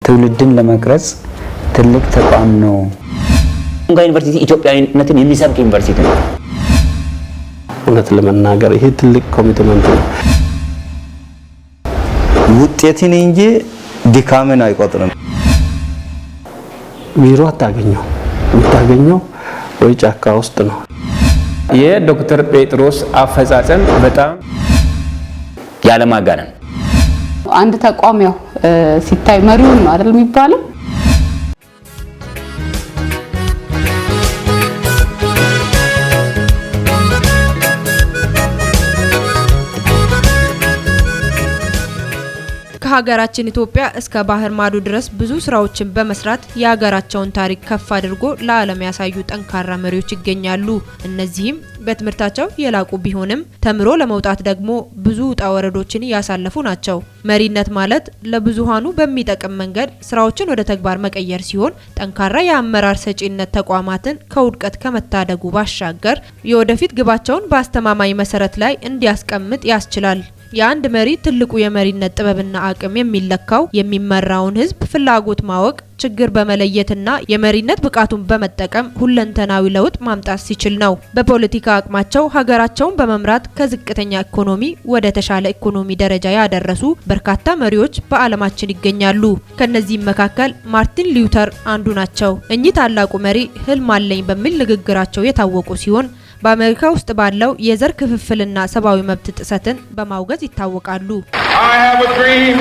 ትውልድን ለመቅረጽ ትልቅ ተቋም ነው። ቦንጋ ዩኒቨርሲቲ ኢትዮጵያዊነትን የሚሰብክ ዩኒቨርሲቲ ነው። እውነት ለመናገር ይሄ ትልቅ commitment ነው። ውጤትን እንጂ ድካምን አይቆጥርም። ቢሮ አታገኘው፣ የምታገኘው ወይ ጫካ ውስጥ ነው። የዶክተር ጴጥሮስ አፈጻጸም በጣም ያለማጋነን አንድ ተቋም ያው ሲታይ መሪውን ነው አይደል የሚባለው? ከሀገራችን ኢትዮጵያ እስከ ባህር ማዶ ድረስ ብዙ ስራዎችን በመስራት የሀገራቸውን ታሪክ ከፍ አድርጎ ለዓለም ያሳዩ ጠንካራ መሪዎች ይገኛሉ። እነዚህም በትምህርታቸው የላቁ ቢሆንም ተምሮ ለመውጣት ደግሞ ብዙ ውጣ ወረዶችን ያሳለፉ ናቸው። መሪነት ማለት ለብዙሃኑ በሚጠቅም መንገድ ስራዎችን ወደ ተግባር መቀየር ሲሆን፣ ጠንካራ የአመራር ሰጪነት ተቋማትን ከውድቀት ከመታደጉ ባሻገር የወደፊት ግባቸውን በአስተማማኝ መሰረት ላይ እንዲያስቀምጥ ያስችላል። የአንድ መሪ ትልቁ የመሪነት ጥበብና አቅም የሚለካው የሚመራውን ሕዝብ ፍላጎት ማወቅ፣ ችግር በመለየትና የመሪነት ብቃቱን በመጠቀም ሁለንተናዊ ለውጥ ማምጣት ሲችል ነው። በፖለቲካ አቅማቸው ሀገራቸውን በመምራት ከዝቅተኛ ኢኮኖሚ ወደ ተሻለ ኢኮኖሚ ደረጃ ያደረሱ በርካታ መሪዎች በዓለማችን ይገኛሉ። ከነዚህም መካከል ማርቲን ሉተር አንዱ ናቸው። እኚህ ታላቁ መሪ "ህልም አለኝ" በሚል ንግግራቸው የታወቁ ሲሆን፣ በአሜሪካ ውስጥ ባለው የዘር ክፍፍልና ሰብአዊ መብት ጥሰትን በማውገዝ ይታወቃሉ። I have a dream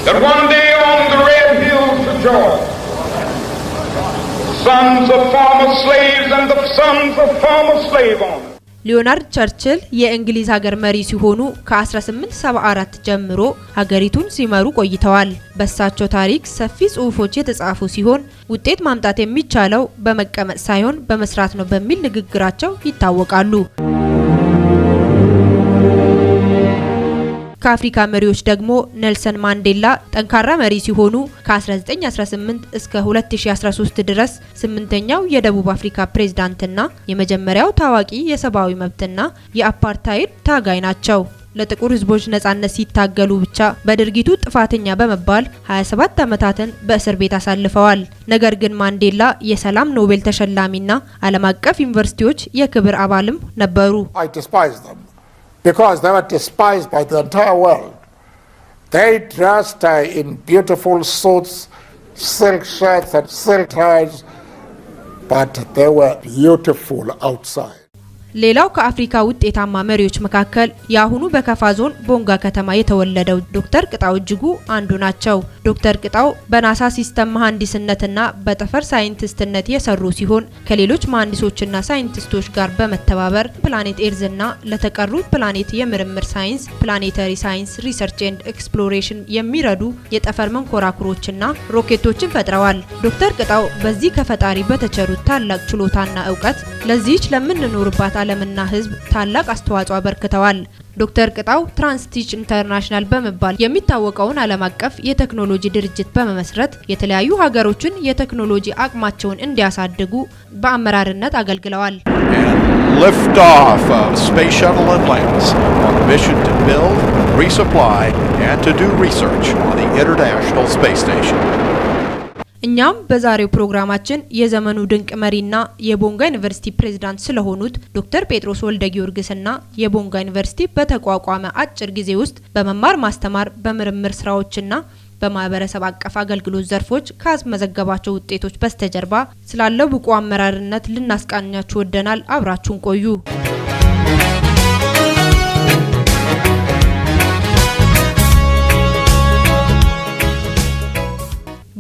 that one day on the red hills of Georgia, the sons of former slaves and the sons of former slave owners ሊዮናርድ ቸርችል የእንግሊዝ ሀገር መሪ ሲሆኑ፣ ከ1874 ጀምሮ ሀገሪቱን ሲመሩ ቆይተዋል። በእሳቸው ታሪክ ሰፊ ጽሑፎች የተጻፉ ሲሆን፣ ውጤት ማምጣት የሚቻለው በመቀመጥ ሳይሆን በመስራት ነው በሚል ንግግራቸው ይታወቃሉ። ከአፍሪካ መሪዎች ደግሞ ኔልሰን ማንዴላ ጠንካራ መሪ ሲሆኑ፣ ከ1918 እስከ 2013 ድረስ ስምንተኛው የደቡብ አፍሪካ ፕሬዝዳንትና የመጀመሪያው ታዋቂ የሰብአዊ መብትና የአፓርታይድ ታጋይ ናቸው። ለጥቁር ሕዝቦች ነጻነት ሲታገሉ ብቻ በድርጊቱ ጥፋተኛ በመባል 27 ዓመታትን በእስር ቤት አሳልፈዋል። ነገር ግን ማንዴላ የሰላም ኖቤል ተሸላሚና ዓለም አቀፍ ዩኒቨርሲቲዎች የክብር አባልም ነበሩ። I despise them because they were despised by the entire world. They dressed in beautiful suits, silk shirts, and silk ties, but they were beautiful outside. ሌላው ከአፍሪካ ውጤታማ መሪዎች መካከል የአሁኑ በከፋ ዞን ቦንጋ ከተማ የተወለደው ዶክተር ቅጣው እጅጉ አንዱ ናቸው። ዶክተር ቅጣው በናሳ system መሐንዲስነትና በጠፈር ሳይንቲስትነት የሰሩ ሲሆን፣ ከሌሎች መሐንዲሶችና ሳይንቲስቶች ጋር በመተባበር planet Earth ና ለተቀሩት ፕላኔት የምርምር ሳይንስ planetary science research and exploration የሚረዱ የጠፈር መንኮራኩሮችና ሮኬቶችን ፈጥረዋል። ዶክተር ቅጣው በዚህ ከፈጣሪ በተቸሩት ታላቅ ችሎታና እውቀት ለዚህች ለምንኖርባት ዓለምና ሕዝብ ታላቅ አስተዋጽኦ አበርክተዋል። ዶክተር ቅጣው ትራንስቲች ኢንተርናሽናል በመባል የሚታወቀውን ዓለም አቀፍ የቴክኖሎጂ ድርጅት በመመስረት የተለያዩ ሀገሮችን የቴክኖሎጂ አቅማቸውን እንዲያሳድጉ በአመራርነት አገልግለዋል። Lift off of Space Shuttle Atlantis on a mission to build, resupply, and to do research on the International Space Station. እኛም በዛሬው ፕሮግራማችን የዘመኑ ድንቅ መሪና የቦንጋ ዩኒቨርሲቲ ፕሬዝዳንት ስለሆኑት ዶክተር ጴጥሮስ ወልደ ጊዮርጊስና የቦንጋ ዩኒቨርሲቲ በተቋቋመ አጭር ጊዜ ውስጥ በመማር ማስተማር፣ በምርምር ስራዎችና በማህበረሰብ አቀፍ አገልግሎት ዘርፎች ካስመዘገባቸው ውጤቶች በስተጀርባ ስላለው ብቁ አመራርነት ልናስቃኛችሁ ወደናል። አብራችሁን ቆዩ።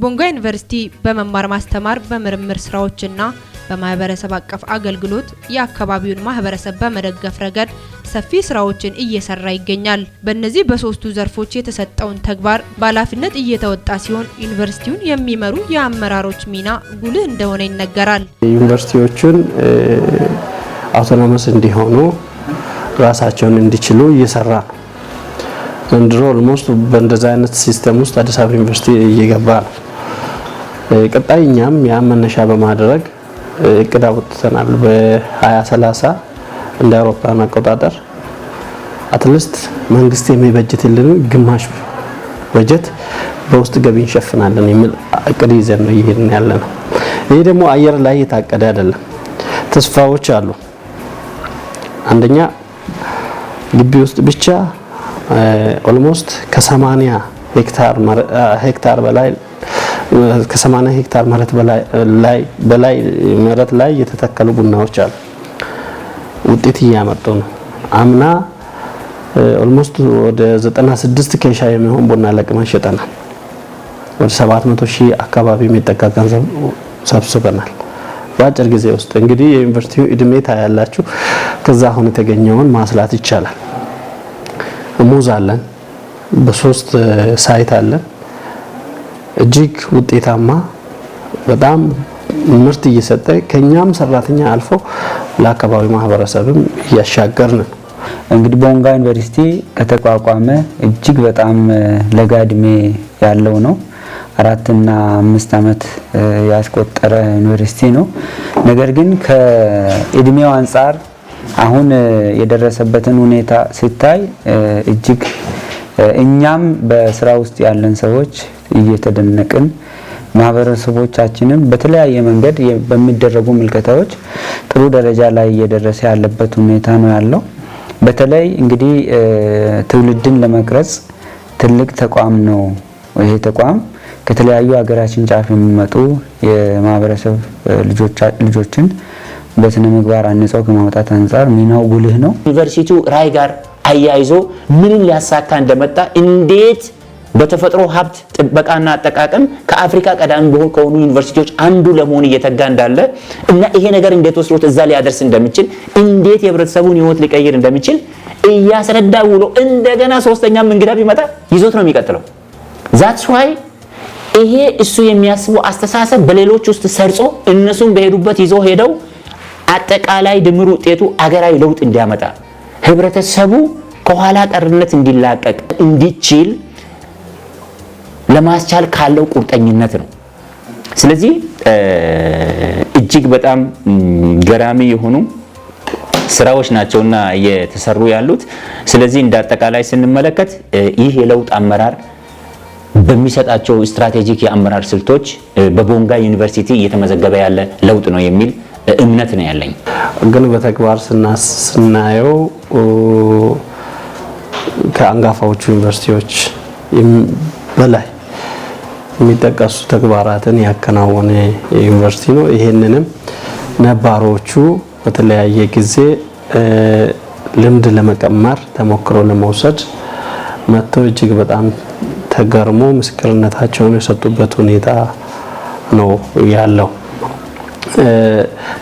ቦንጋ ዩኒቨርሲቲ በመማር ማስተማር፣ በምርምር ስራዎችና በማህበረሰብ አቀፍ አገልግሎት የአካባቢውን ማህበረሰብ በመደገፍ ረገድ ሰፊ ስራዎችን እየሰራ ይገኛል። በእነዚህ በሶስቱ ዘርፎች የተሰጠውን ተግባር በኃላፊነት እየተወጣ ሲሆን፣ ዩኒቨርሲቲውን የሚመሩ የአመራሮች ሚና ጉልህ እንደሆነ ይነገራል። ዩኒቨርሲቲዎቹን autonomous እንዲሆኑ፣ ራሳቸውን እንዲችሉ እየሰራ ነው። ዘንድሮ almost በእንደዛ አይነት system ውስጥ አዲስ አበባ ዩኒቨርሲቲ እየገባ ነው። ቀጣይ እኛም ያ መነሻ በማድረግ እቅድ አውጥተናል። በ2030 እንደ አውሮፓውያን አቆጣጠር at least መንግስት የሚበጅትልን ግማሽ በጀት በውስጥ ገቢ እንሸፍናለን የሚል እቅድ ይዘን ነው እየሄድን ያለ ነው። ይሄ ደግሞ አየር ላይ የታቀደ አይደለም። ተስፋዎች አሉ። አንደኛ ግቢ ውስጥ ብቻ almost ከ80 ሄክታር በላይ፣ ከ80 ሄክታር መሬት በላይ መሬት ላይ የተተከሉ ቡናዎች አሉ። ውጤት እያመጡ ነው። አምና almost ወደ 96 ኬሻ የሚሆን ቡና ለቅመን ሸጠናል። ወደ 700 ሺህ አካባቢ የሚጠጋ ገንዘብ ሰብስበናል። በአጭር ጊዜ ውስጥ እንግዲህ የዩኒቨርሲቲው እድሜ ታያላችሁ። ከዛ አሁን የተገኘውን ማስላት ይቻላል። ሙዝ አለን፣ በሶስት site አለን። እጅግ ውጤታማ፣ በጣም ምርት እየሰጠ ከኛም ሰራተኛ አልፎ ለአካባቢው ማህበረሰብም እያሻገርን ነው። እንግዲህ ቦንጋ ዩኒቨርሲቲ ከተቋቋመ እጅግ በጣም ለጋ እድሜ ያለው ነው። 4ና 5 ዓመት ያስቆጠረ ዩኒቨርሲቲ ነው። ነገር ግን ከእድሜው አንጻር አሁን የደረሰበትን ሁኔታ ሲታይ እጅግ እኛም በስራ ውስጥ ያለን ሰዎች እየተደነቅን፣ ማህበረሰቦቻችንም በተለያየ መንገድ በሚደረጉ ምልከታዎች ጥሩ ደረጃ ላይ እየደረሰ ያለበት ሁኔታ ነው ያለው። በተለይ እንግዲህ ትውልድን ለመቅረጽ ትልቅ ተቋም ነው። ይሄ ተቋም ከተለያዩ ሀገራችን ጫፍ የሚመጡ የማህበረሰብ ልጆችን በስነ ምግባር አንጸው ከማውጣት አንጻር ሚናው ጉልህ ነው። ዩኒቨርሲቲው ራዕይ ጋር አያይዞ ምንን ሊያሳካ እንደመጣ፣ እንዴት በተፈጥሮ ሀብት ጥበቃና አጠቃቀም ከአፍሪካ ቀዳሚ ከሆኑ ዩኒቨርሲቲዎች አንዱ ለመሆን እየተጋ እንዳለ እና ይሄ ነገር እንዴት ወስዶት እዛ ሊያደርስ እንደሚችል፣ እንዴት የህብረተሰቡን ህይወት ሊቀይር እንደሚችል እያስረዳ ውሎ እንደገና ሶስተኛም እንግዳ ቢመጣ ይዞት ነው የሚቀጥለው። That's why ይሄ እሱ የሚያስበው አስተሳሰብ በሌሎች ውስጥ ሰርጾ እነሱም በሄዱበት ይዞ ሄደው አጠቃላይ ድምር ውጤቱ አገራዊ ለውጥ እንዲያመጣ፣ ህብረተሰቡ ከኋላ ቀርነት እንዲላቀቅ እንዲችል ለማስቻል ካለው ቁርጠኝነት ነው። ስለዚህ እጅግ በጣም ገራሚ የሆኑ ስራዎች ናቸውና እየተሰሩ ያሉት። ስለዚህ እንደ አጠቃላይ ስንመለከት ይህ የለውጥ አመራር በሚሰጣቸው strategic የአመራር ስልቶች በቦንጋ ዩኒቨርሲቲ እየተመዘገበ ያለ ለውጥ ነው የሚል እምነት ነው ያለኝ። ግን በተግባር ስናየው ከአንጋፋዎቹ ዩኒቨርሲቲዎች በላይ የሚጠቀሱ ተግባራትን ያከናወነ ዩኒቨርሲቲ ነው። ይሄንንም ነባሮቹ በተለያየ ጊዜ ልምድ ለመቀመር፣ ተሞክሮ ለመውሰድ መጥተው እጅግ በጣም ተገርሞ ምስክርነታቸውን የሰጡበት ሁኔታ ነው ያለው።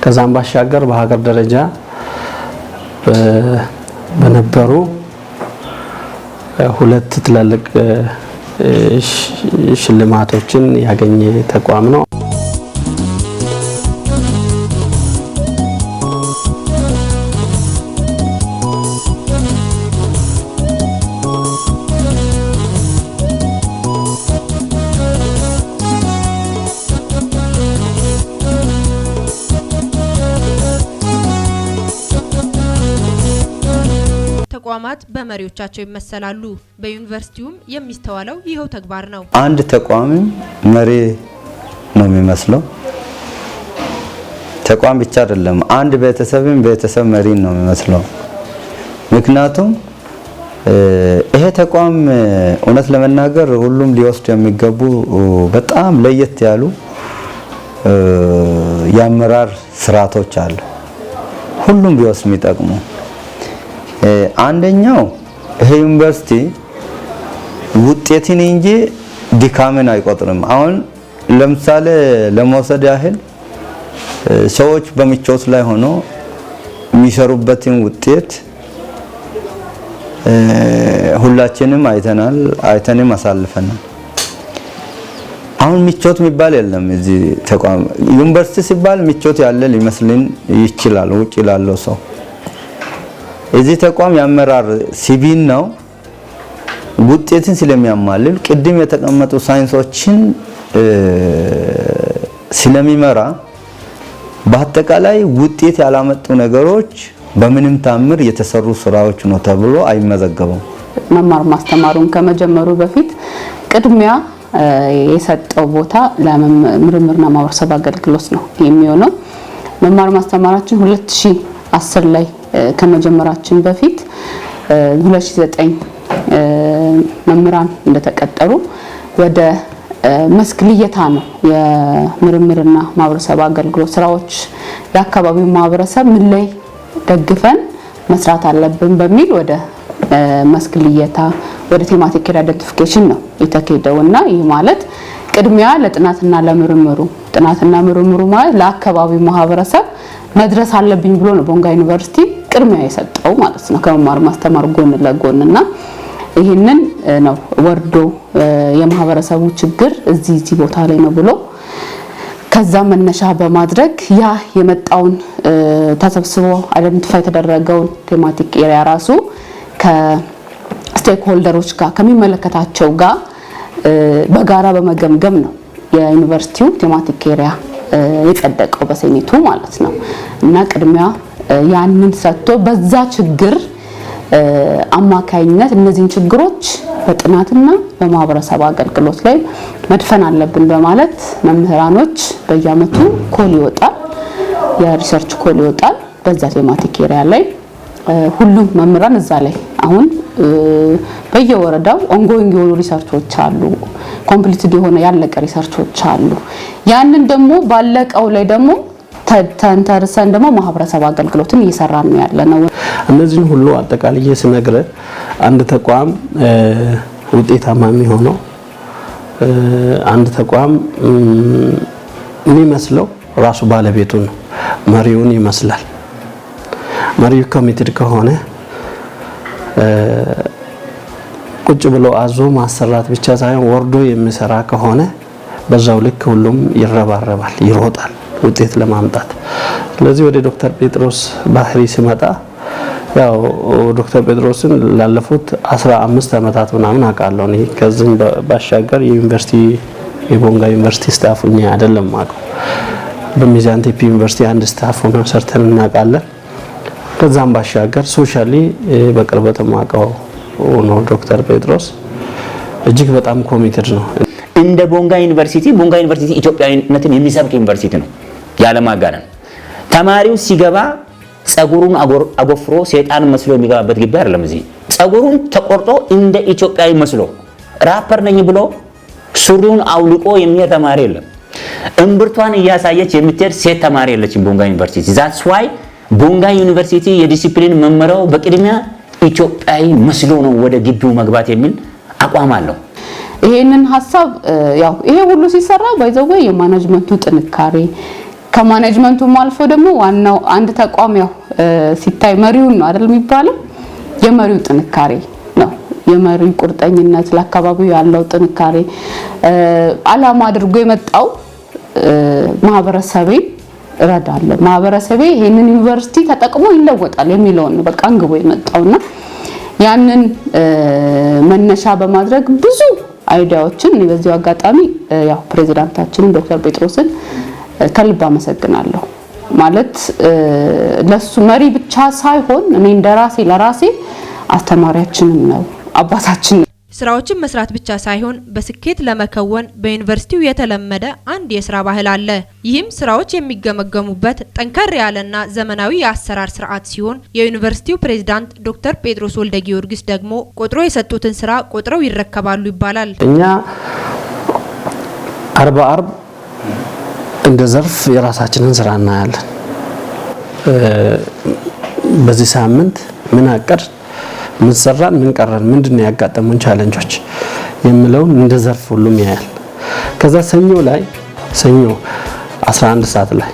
ከዛም ባሻገር በሀገር ደረጃ በነበሩ ሁለት ትላልቅ ሽልማቶችን ያገኘ ተቋም ነው። ተቋማት በመሪዎቻቸው ይመሰላሉ። በዩኒቨርሲቲውም የሚስተዋለው ይኸው ተግባር ነው። አንድ ተቋምም መሪ ነው የሚመስለው። ተቋም ብቻ አይደለም፣ አንድ ቤተሰብም ቤተሰብ መሪ ነው የሚመስለው። ምክንያቱም ይሄ ተቋም እውነት ለመናገር ሁሉም ሊወስዱ የሚገቡ በጣም ለየት ያሉ የአመራር ስርዓቶች አሉ። ሁሉም ቢወስድ የሚጠቅሙ አንደኛው ይሄ ዩኒቨርሲቲ ውጤትን እንጂ ድካምን አይቆጥርም። አሁን ለምሳሌ ለመውሰድ ያህል ሰዎች በምቾት ላይ ሆኖ የሚሰሩበትን ውጤት ሁላችንም አይተናል፣ አይተንም አሳልፈናል። አሁን ምቾት የሚባል የለም እዚህ ተቋም። ዩኒቨርሲቲ ሲባል ምቾት ያለ ሊመስልን ይችላል ውጭ ላለው ሰው። እዚህ ተቋም የአመራር ሲቪል ነው ውጤትን ስለሚያማልል፣ ቅድም የተቀመጡ ሳይንሶችን ስለሚመራ በአጠቃላይ ውጤት ያላመጡ ነገሮች በምንም ታምር የተሰሩ ስራዎች ነው ተብሎ አይመዘገቡም። መማር ማስተማሩን ከመጀመሩ በፊት ቅድሚያ የሰጠው ቦታ ለምርምርና ማህበረሰብ አገልግሎት ነው የሚሆነው። መማር ማስተማራችን 2010 ላይ ከመጀመራችን በፊት 2009 መምህራን እንደተቀጠሩ ወደ መስክ ልየታ ነው። የምርምርና ማህበረሰብ አገልግሎት ስራዎች የአካባቢው ማህበረሰብ ምን ላይ ደግፈን መስራት አለብን በሚል ወደ መስክ ልየታ፣ ወደ thematic area identification ነው የተካሄደውና ይህ ማለት ቅድሚያ ለጥናትና ለምርምሩ፣ ጥናትና ምርምሩ ማለት ለአካባቢው ማህበረሰብ መድረስ አለብኝ ብሎ ነው ቦንጋ ዩኒቨርሲቲ ቅድሚያ የሰጠው ማለት ነው፣ ከመማር ማስተማር ጎን ለጎንና ይህንን ነው ወርዶ የማህበረሰቡ ችግር እዚህ እዚህ ቦታ ላይ ነው ብሎ ከዛ መነሻ በማድረግ ያ የመጣውን ተሰብስቦ identify የተደረገውን thematic area ራሱ ከ stakeholder ኦች ጋር፣ ከሚመለከታቸው ጋር በጋራ በመገምገም ነው የዩኒቨርሲቲው thematic area የጸደቀው በሴኔቱ ማለት ነው። እና ቅድሚያ ያንን ሰጥቶ በዛ ችግር አማካኝነት እነዚህን ችግሮች በጥናትና በማህበረሰብ አገልግሎት ላይ መድፈን አለብን በማለት መምህራኖች በየአመቱ call ይወጣል፣ የ research call ይወጣል። በዛ thematic area ላይ ሁሉም መምህራን እዛ ላይ አሁን በየወረዳው ongoing የሆኑ research ኦች አሉ፣ completed የሆነ ያለቀ research ኦች አሉ። ያንን ደግሞ ባለቀው ላይ ደግሞ ተንተርሰን ደግሞ ማህበረሰብ አገልግሎትን እየሰራን ነው ያለ ነው። እነዚህን ሁሉ አጠቃልዬ ስነግር አንድ ተቋም ውጤታማ የሚሆነው፣ አንድ ተቋም የሚመስለው ራሱ ባለቤቱ ነው፣ መሪውን ይመስላል። መሪው committed ከሆነ ቁጭ ብሎ አዞ ማሰራት ብቻ ሳይሆን ወርዶ የሚሰራ ከሆነ በዛው ልክ ሁሉም ይረባረባል፣ ይሮጣል ውጤት ለማምጣት። ስለዚህ ወደ ዶክተር ጴጥሮስ ባህሪ ሲመጣ ያው ዶክተር ጴጥሮስን ላለፉት 15 ዓመታት ምናምን አውቃለሁ። እኔ ከዚህም ባሻገር የዩኒቨርሲቲ የቦንጋ ዩኒቨርሲቲ staff ሆኜ አይደለም አውቀው፣ በሚዛን ቴፒ ዩኒቨርሲቲ አንድ staff ሆነን ሰርተን እናውቃለን። ከዛም ባሻገር socially በቅርበት የማውቀው ነው። ዶክተር ጴጥሮስ እጅግ በጣም committed ነው። እንደ ቦንጋ ዩኒቨርሲቲ፣ ቦንጋ ዩኒቨርሲቲ ኢትዮጵያዊነትን የሚሰብክ ዩኒቨርሲቲ ነው። ያለማጋነን ተማሪው ሲገባ ጸጉሩን አጎፍሮ ሴጣን መስሎ የሚገባበት ግቢ አይደለም። እዚህ ጸጉሩን ተቆርጦ እንደ ኢትዮጵያዊ መስሎ ራፐር ነኝ ብሎ ሱሪውን አውልቆ የሚሄድ ተማሪ የለም። እምብርቷን እያሳየች የምትሄድ ሴት ተማሪ የለችም ቦንጋ ዩኒቨርሲቲ። That's why ቦንጋ ዩኒቨርሲቲ የዲሲፕሊን መመሪያው በቅድሚያ ኢትዮጵያዊ መስሎ ነው ወደ ግቢው መግባት የሚል አቋም አለው። ይሄንን ሀሳብ ያው ይሄ ሁሉ ሲሰራ by the way የ management ኡ ጥንካሬ፣ ከ management ኡም አልፎ ደግሞ ዋናው አንድ ተቋም ያው ሲታይ መሪውን ነው አይደል የሚባለው፣ የመሪው ጥንካሬ ነው። የመሪው ቁርጠኝነት፣ ለአካባቢው ያለው ጥንካሬ፣ አላማ አድርጎ የመጣው ማህበረሰቤ እረዳለሁ፣ ማህበረሰቤ ይሄንን ዩኒቨርሲቲ ተጠቅሞ ይለወጣል የሚለውን ነው በቃ አንግቦ የመጣውና ያንን መነሻ በማድረግ ብዙ idea ዎችን እኔ በዚሁ አጋጣሚ ያው ፕሬዚዳንታችንን ዶክተር ጴጥሮስን ከልብ አመሰግናለሁ። ማለት ለሱ መሪ ብቻ ሳይሆን እኔ እንደራሴ ለራሴ አስተማሪያችንም ነው፣ አባታችን ነው። ስራዎችን መስራት ብቻ ሳይሆን በስኬት ለመከወን በዩኒቨርሲቲው የተለመደ አንድ የስራ ባህል አለ። ይህም ስራዎች የሚገመገሙበት ጠንከር ያለና ዘመናዊ የአሰራር ስርዓት ሲሆን የዩኒቨርሲቲው ፕሬዝዳንት ዶክተር ጴጥሮስ ወልደ ጊዮርጊስ ደግሞ ቆጥሮ የሰጡትን ስራ ቆጥረው ይረከባሉ ይባላል። እኛ አርብ አርብ እንደ ዘርፍ የራሳችንን ስራ እናያለን። በዚህ ሳምንት ምን አቀድ፣ ምን ሰራን፣ ምን ቀረን፣ ምንድን ነው ያጋጠሙን challenge ኦች የሚለውን እንደ ዘርፍ ሁሉም ያያል። ከዛ ሰኞ ላይ፣ ሰኞ 11 ሰዓት ላይ፣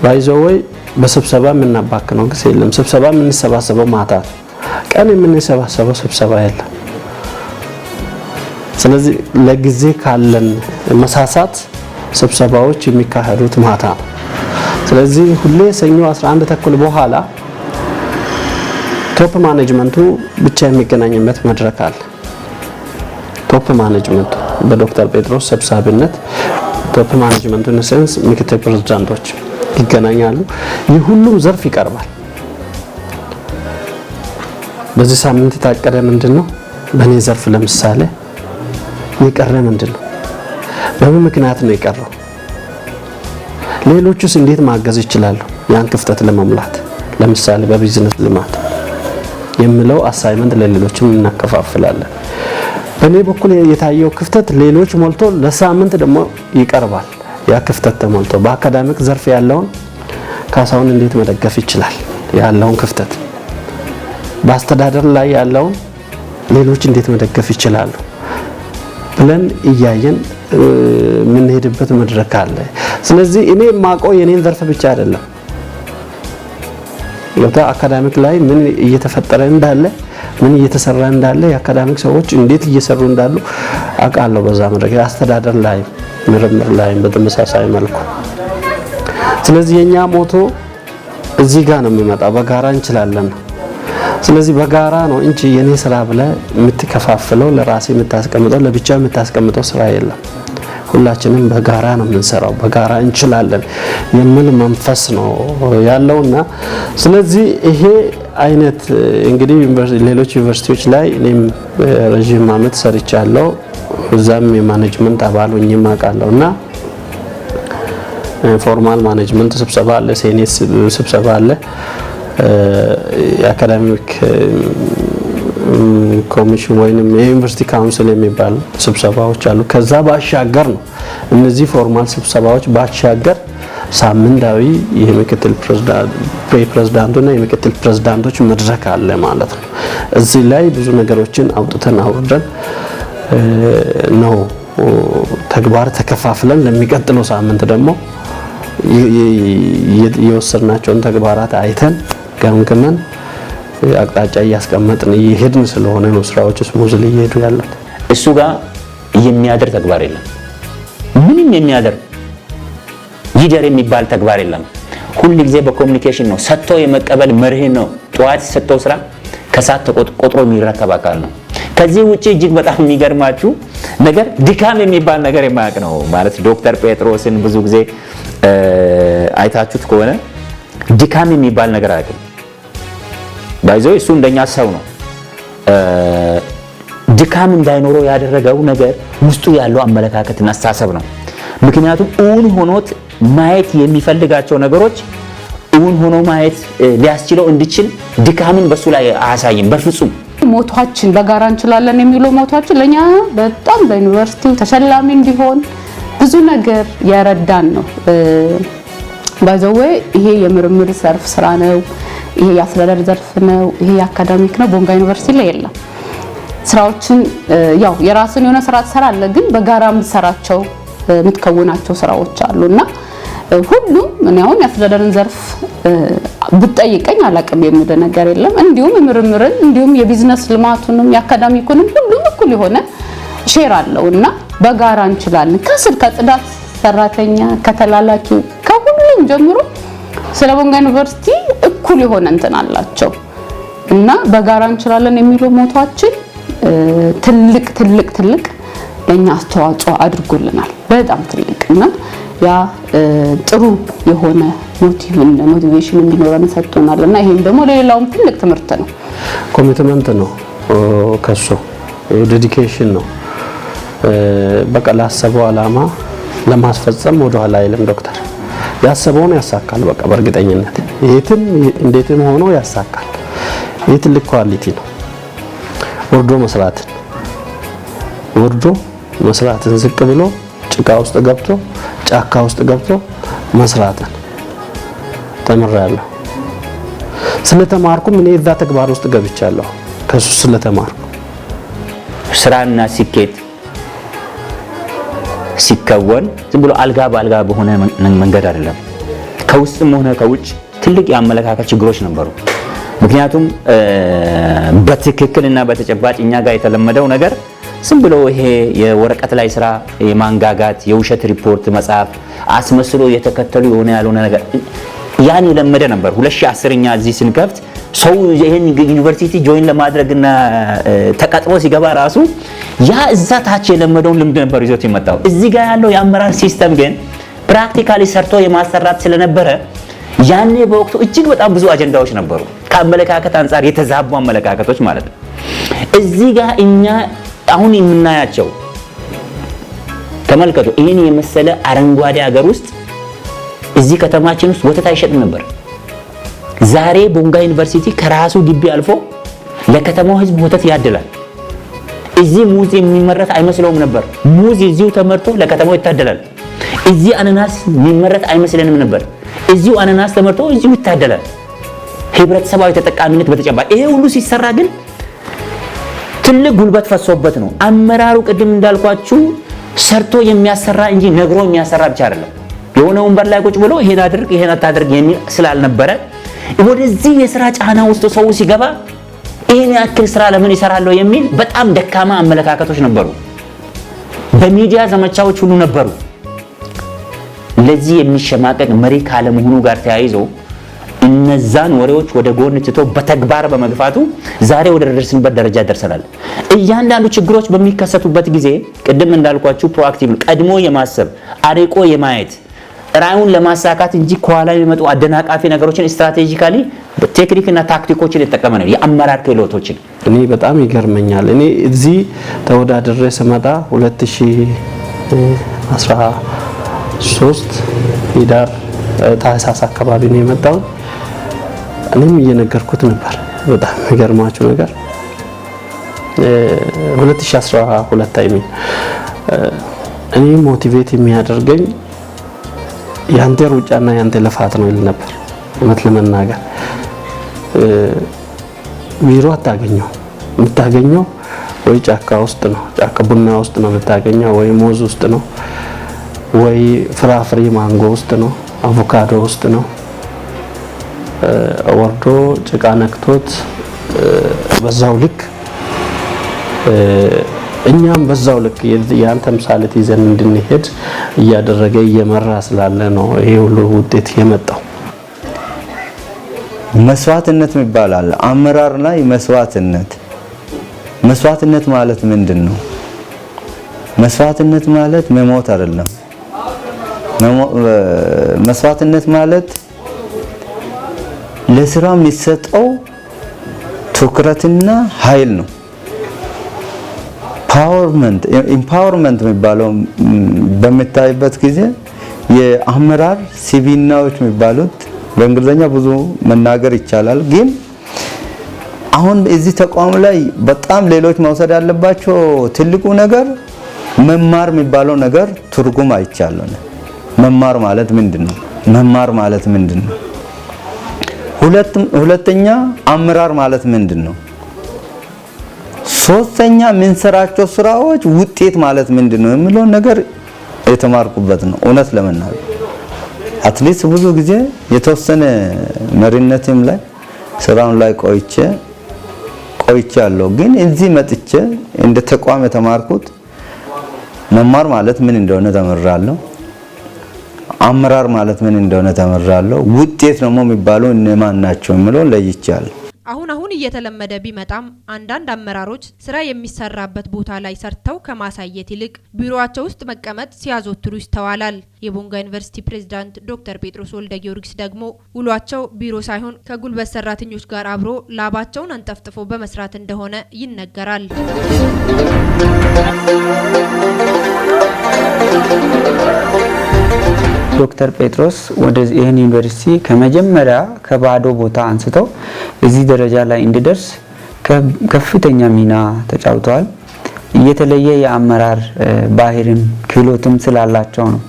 by the way በስብሰባ የምናባክነው ጊዜ የለም። ስብሰባ የምንሰባሰበው ማታ ነው። ቀን የምንሰባሰበው ስብሰባ የለም። ስለዚህ ለጊዜ ካለን መሳሳት ስብሰባዎች የሚካሄዱት ማታ ነው። ስለዚህ ሁሌ ሰኞ 11 ተኩል በኋላ top management ኡ ብቻ የሚገናኝበት መድረክ አለ። Top management ኡ በዶክተር ጴጥሮስ ሰብሳቢነት top management ኡ in a sense ምክትል ፕሬዝዳንቶች ይገናኛሉ። ይህ ሁሉም ዘርፍ ይቀርባል። በዚህ ሳምንት የታቀደ ምንድን ነው? በእኔ ዘርፍ ለምሳሌ የቀረ ምንድን ነው? በምን ምክንያት ነው የቀረው? ሌሎቹስ እንዴት ማገዝ ይችላሉ ያን ክፍተት ለመሙላት? ለምሳሌ በቢዝነስ ልማት የሚለው assignment ለሌሎችም እናከፋፍላለን። በእኔ በኩል የታየው ክፍተት ሌሎች ሞልቶ ለሳምንት ደግሞ ይቀርባል። ያ ክፍተት ተሞልቶ በ academic ዘርፍ ያለውን ካሳሁን እንዴት መደገፍ ይችላል ያለውን ክፍተት፣ በአስተዳደር ላይ ያለውን ሌሎች እንዴት መደገፍ ይችላሉ ብለን እያየን የምንሄድበት መድረክ አለ። ስለዚህ እኔ የማውቀው የኔን ዘርፍ ብቻ አይደለም። ገብታ academic ላይ ምን እየተፈጠረ እንዳለ፣ ምን እየተሰራ እንዳለ፣ የ academic ሰዎች እንዴት እየሰሩ እንዳሉ አውቃለሁ። በዛ መድረክ አስተዳደር ላይ፣ ምርምር ላይ በተመሳሳይ መልኩ። ስለዚህ የኛ motto እዚህ ጋር ነው የሚመጣው፣ በጋራ እንችላለን ነው። ስለዚህ በጋራ ነው እንጂ የኔ ስራ ብለህ የምትከፋፍለው፣ ለራሴ የምታስቀምጠው፣ ለብቻ የምታስቀምጠው ስራ የለም። ሁላችንም በጋራ ነው የምንሰራው፣ በጋራ እንችላለን የሚል መንፈስ ነው ያለውና ስለዚህ ይሄ አይነት እንግዲህ ሌሎች ዩኒቨርሲቲዎች ላይ እኔም ረዥም ዓመት ሰርቻለሁ። እዛም የ management አባል ሆኜም አውቃለሁ እና formal management ስብሰባ አለ፣ ሴኔት ስብሰባ አለ፣ የ academic commission ወይንም የ university council የሚባል ስብሰባዎች አሉ። ከዛ ባሻገር ነው፣ እነዚህ formal ስብሰባዎች ባሻገር ሳምንታዊ የምክትል ፕሬዝዳንቱና የምክትል ፕሬዝዳንቶች መድረክ አለ ማለት ነው። እዚህ ላይ ብዙ ነገሮችን አውጥተን አውርደን ነው ተግባር ተከፋፍለን ለሚቀጥለው ሳምንት ደግሞ የወሰድናቸውን ተግባራት አይተን ገምግመን አቅጣጫ እያስቀመጥን እየሄድን ስለሆነ ነው ስራዎች smoothly እየሄዱ ያሉት። እሱ ጋር የሚያድር ተግባር የለም። ምንም የሚያድር ይደር የሚባል ተግባር የለም። ሁል ጊዜ በ communication ነው፣ ሰጥቶ የመቀበል መርህ ነው። ጠዋት የሰጠው ስራ ከሰዓት ተቆጥሮ የሚረከብ አካል ነው። ከዚህ ውጪ እጅግ በጣም የሚገርማችሁ ነገር ድካም የሚባል ነገር የማያውቅ ነው። ማለት ዶክተር ጴጥሮስን ብዙ ጊዜ አይታችሁት ከሆነ ድካም የሚባል ነገር አያውቅም። By the way እሱ እንደኛ ሰው ነው። ድካም እንዳይኖረው ያደረገው ነገር ውስጡ ያለው አመለካከትና አስተሳሰብ ነው። ምክንያቱም እውን ሆኖት ማየት የሚፈልጋቸው ነገሮች እውን ሆኖ ማየት ሊያስችለው እንዲችል ድካምን በሱ ላይ አያሳይም በፍጹም። Motto ኣችን በጋራ እንችላለን የሚለው motto ኣችን ለኛ በጣም ለዩኒቨርሲቲው ተሸላሚ እንዲሆን ብዙ ነገር የረዳን ነው። By the way ይሄ የምርምር ዘርፍ ስራ ነው፣ ይሄ የአስተዳደር ዘርፍ ነው፣ ይሄ የ academic ነው። ቦንጋ ዩኒቨርሲቲ ላይ የለም። ስራዎችን ያው የራስን የሆነ ስራ ትሰራለህ፣ ግን በጋራ የምትሰራቸው፣ የምትከውናቸው ስራዎች አሉና ሁሉም እኔ አሁን የአስተዳደርን ዘርፍ ብትጠይቀኝ አላቅም የሚል ነገር የለም። እንዲሁም የምርምርን፣ እንዲሁም የቢዝነስ ልማቱንም፣ የ academic ኡንም ሁሉም እኩል የሆነ share አለው እና በጋራ እንችላለን። ከስር ከጽዳት ሰራተኛ፣ ከተላላኪው፣ ከሁሉም ጀምሮ ስለ ቦንጋ ዩኒቨርሲቲ እኩል የሆነ እንትን አላቸው እና በጋራ እንችላለን የሚለው motto ኣችን ትልቅ ትልቅ ትልቅ ለኛ አስተዋጽኦ አድርጎልናል። በጣም ትልቅ እና ያ ጥሩ የሆነ motivation እንዲኖረን ሰጥቶናል እና ይሄም ደግሞ ለሌላውም ትልቅ ትምህርት ነው። Commitment ነው ከሱ፣ dedication ነው። በቃ ላሰበው አላማ ለማስፈጸም ወደ ኋላ አይልም ዶክተር። ያሰበውን ያሳካል። በቃ በእርግጠኝነት የትም እንዴትም ሆኖ ያሳካል። ይህ ትልቅ quality ነው። ወርዶ መስራትን፣ ዝቅ ብሎ ጭቃ ውስጥ ገብቶ፣ ጫካ ውስጥ ገብቶ መስራትን ተምሬያለሁ። ስለተማርኩም እኔ እዛ ተግባር ውስጥ ገብቻለሁ። ከሱ ስለተማርኩ። ስራና ስኬት ሲከወን ዝም ብሎ አልጋ በአልጋ በሆነ መንገድ አይደለም። ከውስጥም ሆነ ከውጭ ትልቅ የአመለካከት ችግሮች ነበሩ። ምክንያቱም በትክክልና በተጨባጭ እኛ ጋር የተለመደው ነገር ዝም ብሎ ይሄ የወረቀት ላይ ስራ የማንጋጋት፣ የውሸት ሪፖርት መጻፍ፣ አስመስሎ የተከተሉ የሆነ ያልሆነ ነገር ያን የለመደ ነበር። 2010 እኛ እዚህ ስንከፍት ሰው ይሄን ዩኒቨርሲቲ join ለማድረግና ተቀጥሮ ሲገባ ራሱ ያ እዛ ታች የለመደውን ልምድ ነበር ይዞት የመጣው። እዚህ ጋር ያለው የአመራር system ግን practically ሰርቶ የማሰራት ስለነበረ ያኔ በወቅቱ እጅግ በጣም ብዙ አጀንዳዎች ነበሩ። ከአመለካከት አንጻር የተዛቡ አመለካከቶች ማለት ነው። እዚህ ጋር እኛ አሁን የምናያቸው ተመልከቱ፣ ይህን የመሰለ አረንጓዴ ሀገር ውስጥ እዚህ ከተማችን ውስጥ ወተት አይሸጥም ነበር። ዛሬ ቦንጋ ዩኒቨርሲቲ ከራሱ ግቢ አልፎ ለከተማው ሕዝብ ወተት ያድላል። እዚህ ሙዝ የሚመረት አይመስለውም ነበር። ሙዝ እዚሁ ተመርቶ ለከተማው ይታደላል። እዚህ አናናስ የሚመረት አይመስለንም ነበር። እዚሁ አናናስ ተመርቶ እዚሁ ይታደላል። ህብረተሰባዊ ተጠቃሚነት በተጨባጭ ይሄ ሁሉ ሲሰራ ግን ትልቅ ጉልበት ፈሶበት ነው። አመራሩ ቅድም እንዳልኳችሁ ሰርቶ የሚያሰራ እንጂ ነግሮ የሚያሰራ ብቻ አይደለም። የሆነ ወንበር ላይ ቁጭ ብሎ ይሄን አድርግ ይሄን አታድርግ የሚል ስላልነበረ ወደዚህ የስራ ጫና ውስጥ ሰው ሲገባ ይሄን ያክል ስራ ለምን ይሰራለሁ የሚል በጣም ደካማ አመለካከቶች ነበሩ። በሚዲያ ዘመቻዎች ሁሉ ነበሩ። ለዚህ የሚሸማቀቅ መሪ ካለመሆኑ ጋር ተያይዞ እነዛን ወሬዎች ወደ ጎን ትቶ በተግባር በመግፋቱ ዛሬ ወደ ደረስንበት ደረጃ ደርሰናል። እያንዳንዱ ችግሮች በሚከሰቱበት ጊዜ ቅድም እንዳልኳችሁ proactive ቀድሞ የማሰብ፣ አርቆ የማየት፣ ራዕዩን ለማሳካት እንጂ ከኋላ የሚመጡ አደናቃፊ ነገሮችን strategically ቴክኒክና ታክቲኮችን የተጠቀመ ነው። የአመራር ክህሎቶችን እኔ በጣም ይገርመኛል። እኔ እዚህ ተወዳድሬ ስመጣ 2013 ህዳር ታህሳስ አካባቢ ነው የመጣሁት። እኔም እየነገርኩት ነበር። በጣም የሚገርማችሁ ነገር 2012 I mean እኔ motivate የሚያደርገኝ ያንተ ሩጫና ያንተ ልፋት ነው ይል ነበር። እውነት ለመናገር ቢሮ አታገኘው። የምታገኘው ወይ ጫካ ውስጥ ነው፣ ጫካ ቡና ውስጥ ነው የምታገኘው፣ ወይ ሙዝ ውስጥ ነው፣ ወይ ፍራፍሬ ማንጎ ውስጥ ነው፣ አቮካዶ ውስጥ ነው። ወርዶ ጭቃ ነክቶት በዛው ልክ እኛም በዛው ልክ ያን ተምሳሌት ይዘን እንድንሄድ እያደረገ እየመራ ስላለ ነው ይሄ ሁሉ ውጤት የመጣው። መስዋዕትነት የሚባል አለ። አመራር ላይ መስዋዕትነት፣ መስዋዕትነት ማለት ምንድን ነው? መስዋዕትነት ማለት መሞት አይደለም። መስዋዕትነት ማለት ለስራ የሚሰጠው ትኩረትና ኃይል ነው። Empowerment የሚባለው በሚታይበት ጊዜ የአመራር ሲቪናዎች የሚባሉት በእንግሊዝኛ ብዙ መናገር ይቻላል፣ ግን አሁን እዚህ ተቋም ላይ በጣም ሌሎች መውሰድ ያለባቸው ትልቁ ነገር መማር የሚባለው ነገር ትርጉም አይቻለሁ። መማር ማለት ምንድን ነው? መማር ማለት ምንድን ነው? ሁለተኛ አመራር ማለት ምንድን ነው? ሶስተኛ የምንሰራቸው ስራዎች ውጤት ማለት ምንድን ነው የሚለው ነገር የተማርኩበት ነው። እውነት ለመናገር at least ብዙ ጊዜ የተወሰነ መሪነትም ላይ ስራውን ላይ ቆይቻለሁ። ግን እዚህ መጥቼ እንደ ተቋም የተማርኩት መማር ማለት ምን እንደሆነ ተምሬያለሁ። አመራር ማለት ምን እንደሆነ ተምሬያለሁ። ውጤት ደግሞ የሚባለው እነማን ናቸው የሚለው ለይቻለሁ። አሁን አሁን እየተለመደ ቢመጣም አንዳንድ አመራሮች ስራ የሚሰራበት ቦታ ላይ ሰርተው ከማሳየት ይልቅ ቢሮአቸው ውስጥ መቀመጥ ሲያዘወትሩ ይስተዋላል። የቦንጋ ዩኒቨርሲቲ ፕሬዝዳንት ዶክተር ጴጥሮስ ወልደ ጊዮርጊስ ደግሞ ውሏቸው ቢሮ ሳይሆን ከጉልበት ሰራተኞች ጋር አብሮ ላባቸውን አንጠፍጥፎ በመስራት እንደሆነ ይነገራል። ዶክተር ጴጥሮስ ወደ ይህን ዩኒቨርሲቲ ከመጀመሪያ ከባዶ ቦታ አንስተው እዚህ ደረጃ ላይ እንዲደርስ ከፍተኛ ሚና ተጫውተዋል። የተለየ የአመራር ባህሪም ክህሎትም ስላላቸው ነው።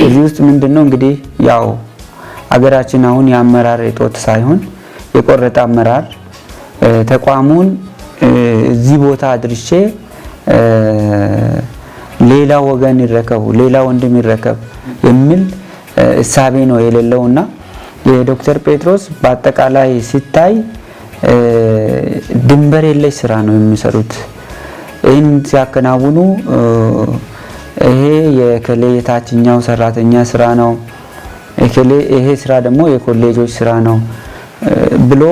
እዚህ ውስጥ ምንድነው እንግዲህ ያው አገራችን አሁን የአመራር እጦት ሳይሆን የቆረጠ አመራር ተቋሙን እዚህ ቦታ አድርሼ ሌላ ወገን ይረከቡ፣ ሌላ ወንድም ይረከብ የሚል እሳቤ ነው የሌለውና የዶክተር ጴጥሮስ በአጠቃላይ ሲታይ ድንበር የለሽ ስራ ነው የሚሰሩት። ይህን ሲያከናውኑ ይሄ የከሌ የታችኛው ሰራተኛ ስራ ነው፣ ይሄ ስራ ደግሞ የኮሌጆች ስራ ነው ብሎ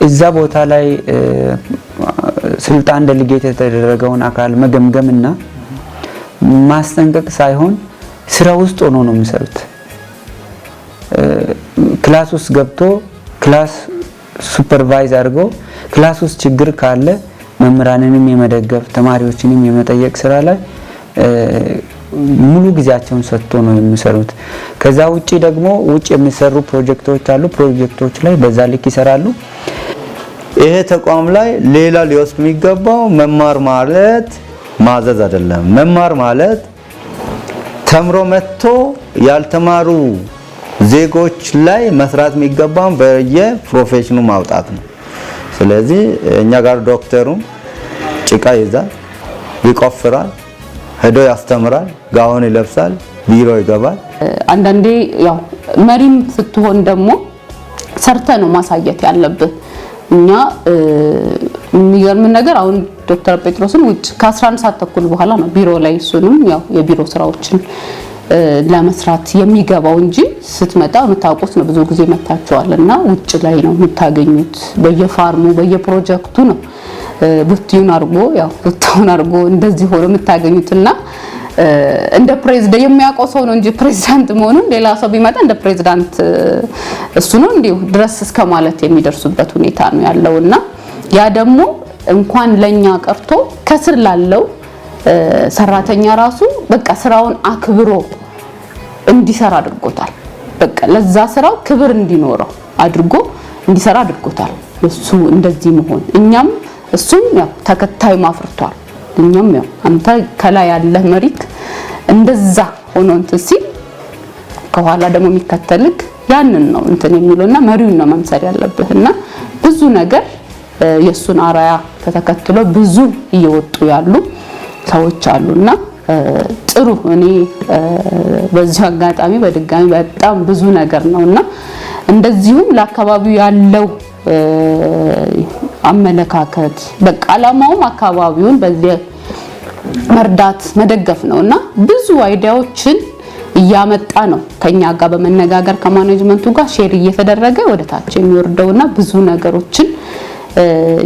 እዛ ቦታ ላይ ስልጣን delegate የተደረገውን አካል መገምገምና ማስጠንቀቅ ሳይሆን ስራ ውስጥ ሆኖ ነው የሚሰሩት። Class ውስጥ ገብቶ class supervise አድርጎ class ውስጥ ችግር ካለ መምህራንንም የመደገፍ፣ ተማሪዎችንም የመጠየቅ ስራ ላይ ሙሉ ጊዜያቸውን ሰጥቶ ነው የሚሰሩት። ከዛ ውጪ ደግሞ ውጭ የሚሰሩ ፕሮጀክቶች አሉ። ፕሮጀክቶች ላይ በዛ ልክ ይሰራሉ። ይሄ ተቋም ላይ ሌላ ሊወስድ የሚገባው መማር ማለት ማዘዝ አይደለም። መማር ማለት ተምሮ መጥቶ ያልተማሩ ዜጎች ላይ መስራት የሚገባው በየ profession ኑ ማውጣት ነው። ስለዚህ እኛ ጋር ዶክተሩም ጭቃ ይዛል፣ ይቆፍራል፣ ሄዶ ያስተምራል፣ ጋውን ይለብሳል፣ ቢሮ ይገባል። አንዳንዴ ያው መሪም ስትሆን ደግሞ ሰርተህ ነው ማሳየት ያለብህ። እኛ የሚገርም ነገር አሁን ዶክተር ጴጥሮስን ውጭ ከ11 ሰዓት ተኩል በኋላ ነው ቢሮ ላይ፣ እሱንም ያው የቢሮ ስራዎችን ለመስራት የሚገባው እንጂ ስትመጣ የምታውቁት ነው። ብዙ ጊዜ መታችኋል እና ውጭ ላይ ነው የምታገኙት። በየ farm ኡ በየፕሮጀክቱ ነው ቡቲውን አድርጎ፣ ያው ቡታውን አድርጎ እንደዚህ ሆኖ የምታገኙትና እንደ ፕሬዝዳንት የሚያውቀው ሰው ነው እንጂ ፕሬዝዳንት መሆኑን ሌላ ሰው ቢመጣ እንደ ፕሬዝዳንት እሱ ነው እንዲሁ ድረስ እስከ ማለት የሚደርሱበት ሁኔታ ነው ያለውና ያ ደግሞ እንኳን ለኛ ቀርቶ ከስር ላለው ሰራተኛ ራሱ በቃ ስራውን አክብሮ እንዲሰራ አድርጎታል። በቃ ለዛ ስራው ክብር እንዲኖረው አድርጎ እንዲሰራ አድርጎታል። እሱ እንደዚህ መሆን እኛም እሱም ያው ተከታይ ማፍርቷል። እኛም ያው አንተ ከላይ ያለህ መሪክ እንደዛ ሆኖ እንትን ሲል ከኋላ ደግሞ የሚከተልክ ያንን ነው እንትን የሚለውና መሪውን ነው መምሰል ያለብህና ብዙ ነገር የእሱን አራያ ተተከትሎ ብዙ እየወጡ ያሉ ሰዎች አሉና ጥሩ። እኔ በዚሁ አጋጣሚ በድጋሚ በጣም ብዙ ነገር ነውና እንደዚሁም ለአካባቢው ያለው አመለካከት፣ በቃ አላማውም አካባቢውን በዚህ መርዳት መደገፍ ነውና ብዙ idea ዎችን እያመጣ ነው ከኛ ጋር በመነጋገር ከ management ኡ ጋር share እየተደረገ ወደ ታች የሚወርደውና ብዙ ነገሮችን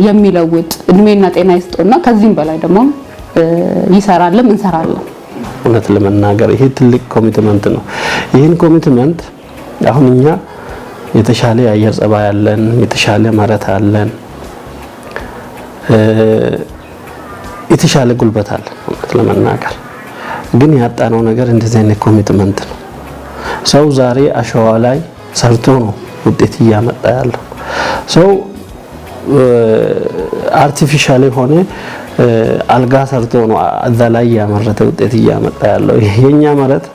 የሚለውጥ፣ እድሜና ጤና ይስጠውና ከዚህም በላይ ደግሞ ይሰራልም እንሰራለን። እውነት ለመናገር ይሄ ትልቅ commitment ነው። ይህን commitment አሁን እኛ የተሻለ የአየር ጸባይ አለን፣ የተሻለ መሬት አለን፣ የተሻለ ጉልበት አለን። እውነት ለመናገር ግን ያጣነው ነገር እንደዚህ አይነት commitment ነው። ሰው ዛሬ አሸዋ ላይ ሰርቶ ነው ውጤት እያመጣ ያለው። ሰው artificial የሆነ አልጋ ሰርቶ ነው እዛ ላይ እያመረተ ውጤት እያመጣ ያለው። የኛ መሬት፣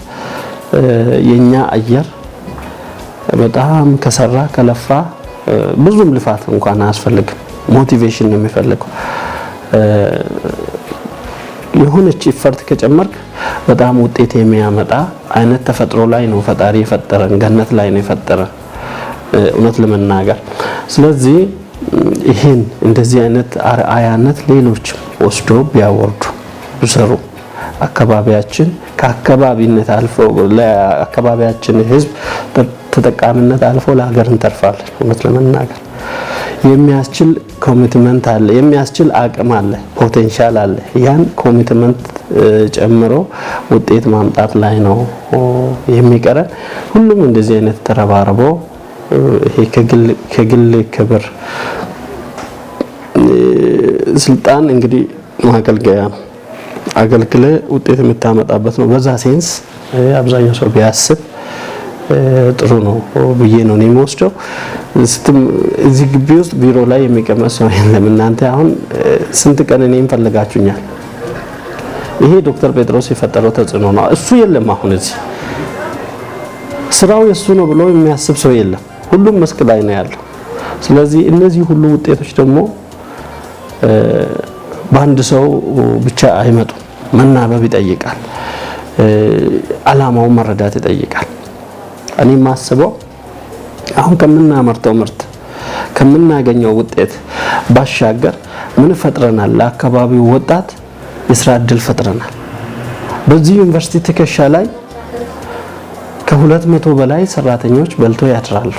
የኛ አየር በጣም ከሰራ ከለፋ ብዙም ልፋት እንኳን አያስፈልግም። Motivation ነው የሚፈልገው። የሆነች effort ከጨመርክ በጣም ውጤት የሚያመጣ አይነት ተፈጥሮ ላይ ነው ፈጣሪ የፈጠረን፣ ገነት ላይ ነው የፈጠረን እውነት ለመናገር። ስለዚህ ይህን እንደዚህ አይነት አርአያነት ሌሎች ወስዶ ቢያወርዱ፣ ቢሰሩ አካባቢያችን ከአካባቢነት አልፎ ለአካባቢያችን ህዝብ ተጠቃሚነት አልፎ ለሀገር እንተርፋለን። እውነት ለመናገር የሚያስችል commitment አለ፣ የሚያስችል አቅም አለ፣ potential አለ። ያን commitment ጨምሮ ውጤት ማምጣት ላይ ነው የሚቀረን። ሁሉም እንደዚህ አይነት ተረባርቦ ይሄ ከግል ክብር፣ ስልጣን እንግዲህ ማገልገያ ነው። አገልግለ ውጤት የምታመጣበት ነው። በዛ sense አብዛኛው ሰው ቢያስብ ጥሩ ነው ብዬ ነው እኔ የምወስደው። እዚህ ግቢ ውስጥ ቢሮ ላይ የሚቀመጥ ሰው የለም። እናንተ አሁን ስንት ቀን እኔም ፈልጋችሁኛል። ይሄ ዶክተር ጴጥሮስ የፈጠረው ተጽዕኖ ነው። እሱ የለም፣ አሁን እዚህ ስራው የሱ ነው ብሎ የሚያስብ ሰው የለም። ሁሉም መስክ ላይ ነው ያለው። ስለዚህ እነዚህ ሁሉ ውጤቶች ደግሞ በአንድ ሰው ብቻ አይመጡም። መናበብ ይጠይቃል። አላማውን መረዳት ይጠይቃል። እኔ የማስበው አሁን ከምናመርተው ምርት፣ ከምናገኘው ውጤት ባሻገር ምን ፈጥረናል? ለአካባቢው ወጣት የስራ እድል ፈጥረናል። በዚህ ዩኒቨርሲቲ ትከሻ ላይ ከ200 በላይ ሰራተኞች በልተው ያድራሉ።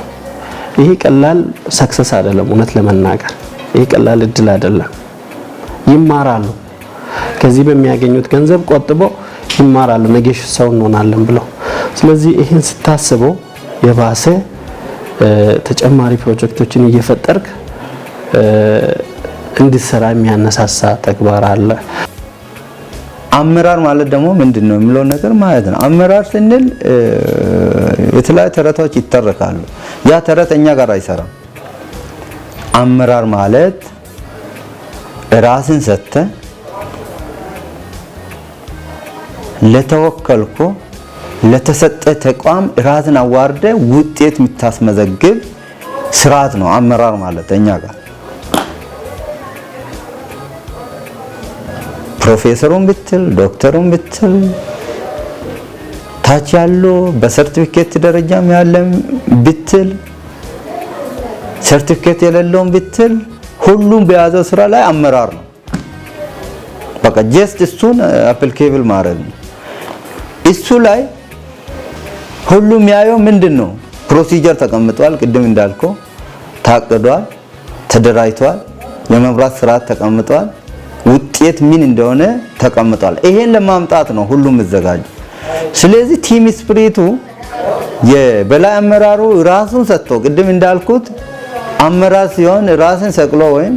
ይሄ ቀላል success አይደለም። እውነት ለመናገር ይሄ ቀላል እድል አይደለም። ይማራሉ። ከዚህ በሚያገኙት ገንዘብ ቆጥበው ይማራሉ። ነገ ሰው እንሆናለን ብለው። ስለዚህ ይህን ስታስበው የባሰ ተጨማሪ ፕሮጀክቶችን እየፈጠርክ እንድትሰራ የሚያነሳሳ ተግባር አለ። አመራር ማለት ደግሞ ምንድን ነው የሚለው ነገር ማለት ነው። አመራር ስንል የተለያዩ ተረቶች ይተረካሉ። ያ ተረት እኛ ጋር አይሰራም። አመራር ማለት ራስን ሰጥተ ለተወከልኮ ለተሰጠ ተቋም ራስን አዋርደ ውጤት የምታስመዘግብ ስርዓት ነው አመራር ማለት እኛ ጋር። ፕሮፌሰሩን ብትል፣ ዶክተሩን ብትል፣ ታች ያሉ በሰርቲፊኬት ደረጃም ያለም ብትል፣ ሰርቲፊኬት የሌለውም ብትል፣ ሁሉም በያዘው ስራ ላይ አመራር ነው። በቃ just እሱን applicable ማድረግ ነው። እሱ ላይ ሁሉም ያየው ምንድን ነው? Procedure ተቀምጧል። ቅድም እንዳልከው ታቅዷል፣ ተደራጅቷል፣ የመምራት ስርዓት ተቀምጧል፣ ውጤት ምን እንደሆነ ተቀምጧል። ይሄን ለማምጣት ነው ሁሉም የሚዘጋጁ። ስለዚህ team spirit ኡ የበላይ አመራሩ ራሱን ሰጥቶ፣ ቅድም እንዳልኩት አመራር ሲሆን ራስን ሰቅሎ ወይም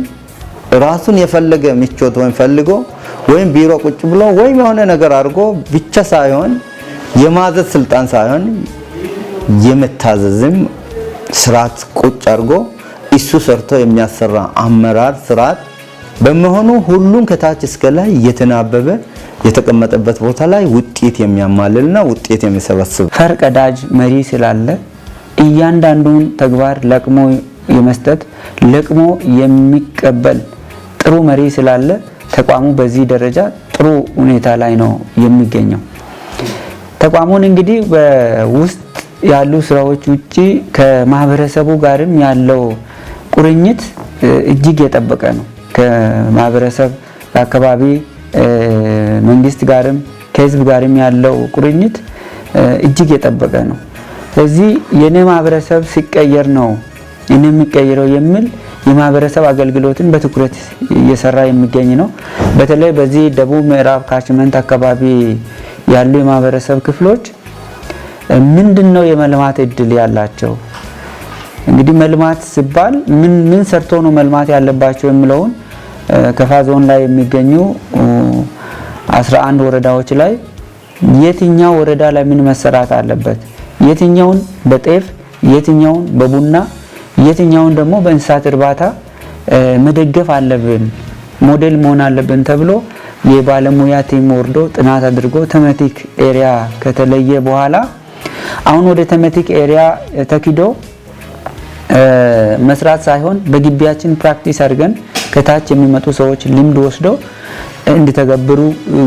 ራሱን የፈለገ ምቾት ወይም ፈልጎ ወይም ቢሮ ቁጭ ብሎ ወይም የሆነ ነገር አድርጎ ብቻ ሳይሆን፣ የማዘዝ ስልጣን ሳይሆን፣ የመታዘዝም ስርዓት ቁጭ አድርጎ እሱ ሰርቶ የሚያሰራ አመራር ስርዓት በመሆኑ ሁሉም ከታች እስከ ላይ እየተናበበ የተቀመጠበት ቦታ ላይ ውጤት የሚያማልልና ውጤት የሚሰበስብ ፈርቀዳጅ መሪ ስላለ፣ እያንዳንዱን ተግባር ለቅሞ የመስጠት፣ ለቅሞ የሚቀበል ጥሩ መሪ ስላለ ተቋሙ በዚህ ደረጃ ጥሩ ሁኔታ ላይ ነው የሚገኘው። ተቋሙን እንግዲህ በውስጥ ያሉ ስራዎች ውጪ ከማህበረሰቡ ጋርም ያለው ቁርኝት እጅግ የጠበቀ ነው። ከማህበረሰብ፣ ከአካባቢ መንግስት ጋርም ከህዝብ ጋርም ያለው ቁርኝት እጅግ የጠበቀ ነው። ስለዚህ የኔ ማህበረሰብ ሲቀየር ነው እኔ የሚቀየረው የሚል የማህበረሰብ አገልግሎትን በትኩረት እየሰራ የሚገኝ ነው። በተለይ በዚህ ደቡብ ምዕራብ catchment አካባቢ ያሉ የማህበረሰብ ክፍሎች ምንድን ነው የመልማት እድል ያላቸው? እንግዲህ መልማት ሲባል ምን ምን ሰርቶ ነው መልማት ያለባቸው የሚለውን ከፋ ዞን ላይ የሚገኙ 11 ወረዳዎች ላይ የትኛው ወረዳ ላይ ምን መሰራት አለበት፣ የትኛውን በጤፍ፣ የትኛውን በቡና፣ የትኛውን ደግሞ በእንስሳት እርባታ መደገፍ አለብን፣ ሞዴል መሆን አለብን ተብሎ የባለሙያ team ወርዶ ጥናት አድርጎ thematic area ከተለየ በኋላ አሁን ወደ thematic area ተኪዶ መስራት ሳይሆን በግቢያችን practice አድርገን ከታች የሚመጡ ሰዎች ልምድ ወስደው እንዲተገብሩ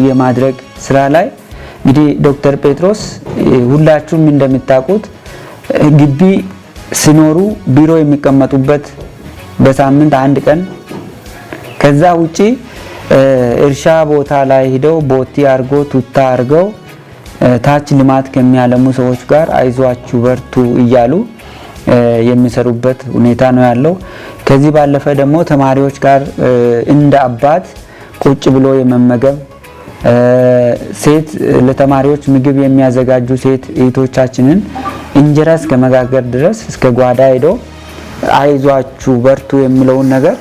የማድረግ ስራ ላይ እንግዲህ ዶክተር ጴጥሮስ ሁላችሁም እንደምታውቁት ግቢ ሲኖሩ ቢሮ የሚቀመጡበት በሳምንት አንድ ቀን፣ ከዛ ውጪ እርሻ ቦታ ላይ ሂደው ቦቲ አርጎ ቱታ አርገው ታች ልማት ከሚያለሙ ሰዎች ጋር አይዟችሁ በርቱ እያሉ የሚሰሩበት ሁኔታ ነው ያለው። ከዚህ ባለፈ ደግሞ ተማሪዎች ጋር እንደ አባት ቁጭ ብሎ የመመገብ፣ ሴት ለተማሪዎች ምግብ የሚያዘጋጁ ሴት እህቶቻችንን እንጀራ እስከ መጋገር ድረስ እስከ ጓዳ ሄዶ አይዟችሁ በርቱ የሚለውን ነገር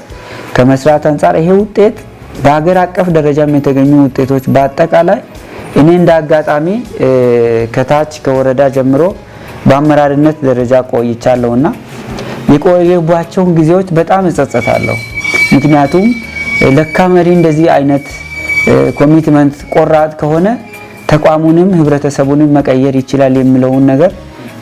ከመስራት አንጻር ይሄ ውጤት በሀገር አቀፍ ደረጃም የተገኙ ውጤቶች በአጠቃላይ እኔ እንደ አጋጣሚ ከታች ከወረዳ ጀምሮ በአመራርነት ደረጃ ቆይቻለሁና የቆየባቸውን ጊዜዎች በጣም እጸጸታለሁ። ምክንያቱም ለካ መሪ እንደዚህ አይነት commitment ቆራጥ ከሆነ ተቋሙንም ህብረተሰቡንም መቀየር ይችላል የሚለውን ነገር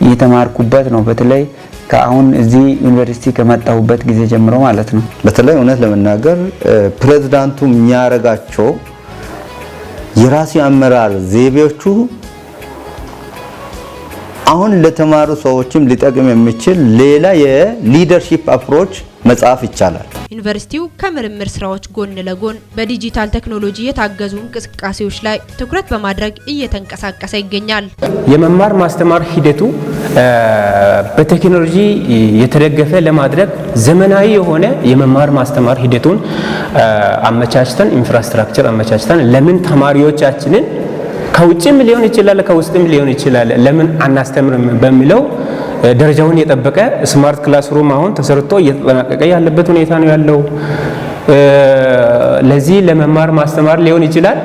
እየተማርኩበት ነው። በተለይ ከአሁን እዚህ ዩኒቨርሲቲ ከመጣሁበት ጊዜ ጀምሮ ማለት ነው። በተለይ እውነት ለመናገር ፕሬዝዳንቱ የሚያረጋቸው የራሱ አመራር ዘይቤዎቹ አሁን ለተማሩ ሰዎችም ሊጠቅም የሚችል ሌላ የ leadership approach መጻፍ ይቻላል። ዩኒቨርሲቲው ከምርምር ስራዎች ጎን ለጎን በዲጂታል ቴክኖሎጂ የታገዙ እንቅስቃሴዎች ላይ ትኩረት በማድረግ እየተንቀሳቀሰ ይገኛል። የመማር ማስተማር ሂደቱ በቴክኖሎጂ የተደገፈ ለማድረግ ዘመናዊ የሆነ የመማር ማስተማር ሂደቱን አመቻችተን፣ infrastructure አመቻችተን ለምን ተማሪዎቻችንን ከውጭም ሊሆን ይችላል፣ ከውስጥም ሊሆን ይችላል፣ ለምን አናስተምርም በሚለው ደረጃውን የጠበቀ smart classroom አሁን ተሰርቶ እየተጠናቀቀ ያለበት ሁኔታ ነው ያለው። ለዚህ ለመማር ማስተማር ሊሆን ይችላል፣